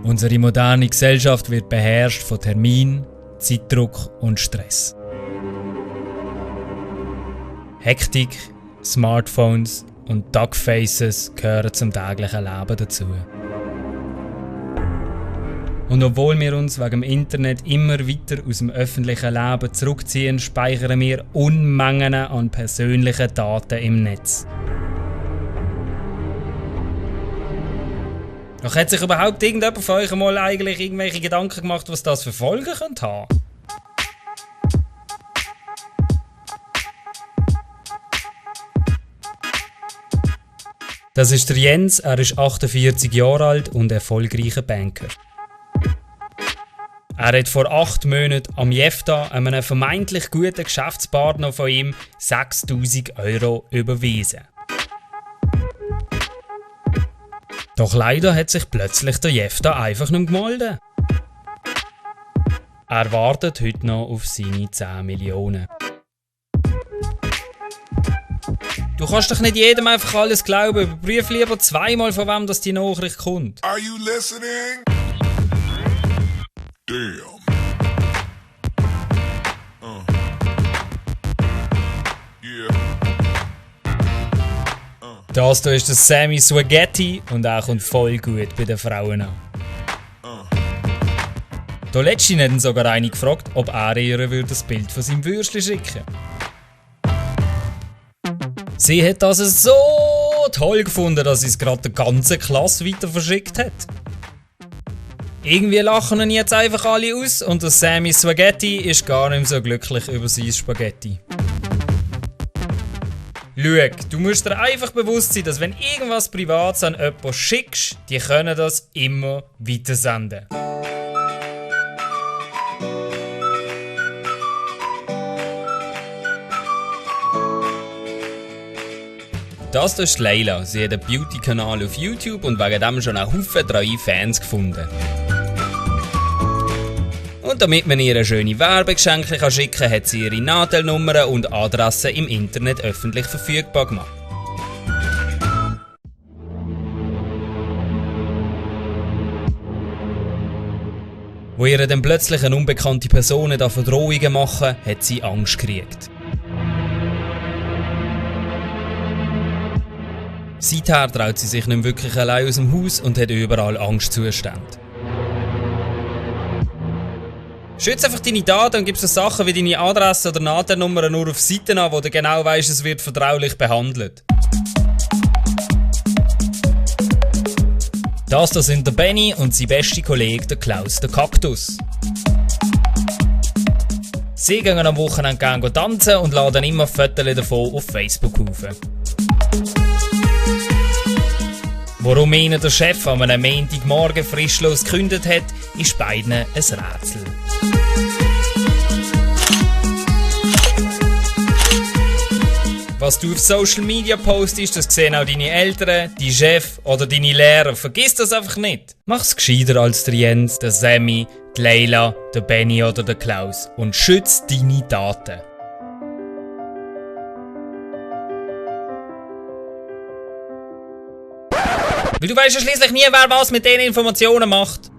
Unsere moderne Gesellschaft wird beherrscht von Termin, Zeitdruck und Stress. Hektik, Smartphones und Duckfaces gehören zum täglichen Leben dazu. Und obwohl wir uns wegen dem Internet immer weiter aus dem öffentlichen Leben zurückziehen, speichern wir Unmengen an persönlichen Daten im Netz. Doch hat sich überhaupt irgendjemand von euch mal eigentlich irgendwelche Gedanken gemacht, was das für Folgen könnte haben? Das ist der Jens, er ist 48 Jahre alt und erfolgreicher Banker. Er hat vor 8 Monaten am Jefta, einem vermeintlich guten Geschäftspartner von ihm, 6'000 € überwiesen. Doch leider hat sich plötzlich der Jefta einfach nicht gemeldet. Er wartet heute noch auf seine 10 Millionen. Du kannst doch nicht jedem einfach alles glauben. Überprüf lieber zweimal, von wem das die Nachricht kommt. Are you listening? Damn. Das hier ist der Sammy Swaghetti und er kommt voll gut bei den Frauen an. Da letztens hat ihn sogar eine gefragt, ob er ihr das Bild von seinem Würstchen schicken würde. Sie hat das so toll gefunden, dass sie es gerade der ganzen Klasse weiter verschickt hat. Irgendwie lachen ihn jetzt einfach alle aus und der Sammy Swaghetti ist gar nicht mehr so glücklich über sein Spaghetti. Schau, du musst dir einfach bewusst sein, dass wenn irgendwas Privates an jemanden schickst, die können das immer weitersenden. Das ist Leila. Sie hat einen Beauty-Kanal auf YouTube und wegen dem schon einen Haufen treue Fans gefunden. Und damit man ihr schöne Werbegeschenke schicken kann, hat sie ihre Nadelnummern und Adressen im Internet öffentlich verfügbar gemacht. Wo ihr dann plötzlich eine unbekannte Person Verdrohungen machen, hat sie Angst gekriegt. Seither traut sie sich nicht wirklich allein aus dem Haus und hat überall Angstzustände. Schütze einfach deine Daten und gib so Sachen wie deine Adresse oder Nadelnummer nur auf Seiten an, wo du genau weißt, es wird vertraulich behandelt. Das sind der Benny und sein bester Kollege, der Klaus, der Kaktus. Sie gehen am Wochenende gerne tanzen und laden immer Fotos davon auf Facebook rauf. Warum ihnen der Chef an einem Montagmorgen frischlos gekündigt hat, ist beiden ein Rätsel. Was du auf Social Media postest, das sehen auch deine Eltern, dein Chef oder deine Lehrer. Vergiss das einfach nicht. Mach's gescheiter als der Jens, der Sammy, die Leila, der Benny oder der Klaus und schütz deine Daten. Weil du weißt ja schliesslich nie, wer was mit diesen Informationen macht.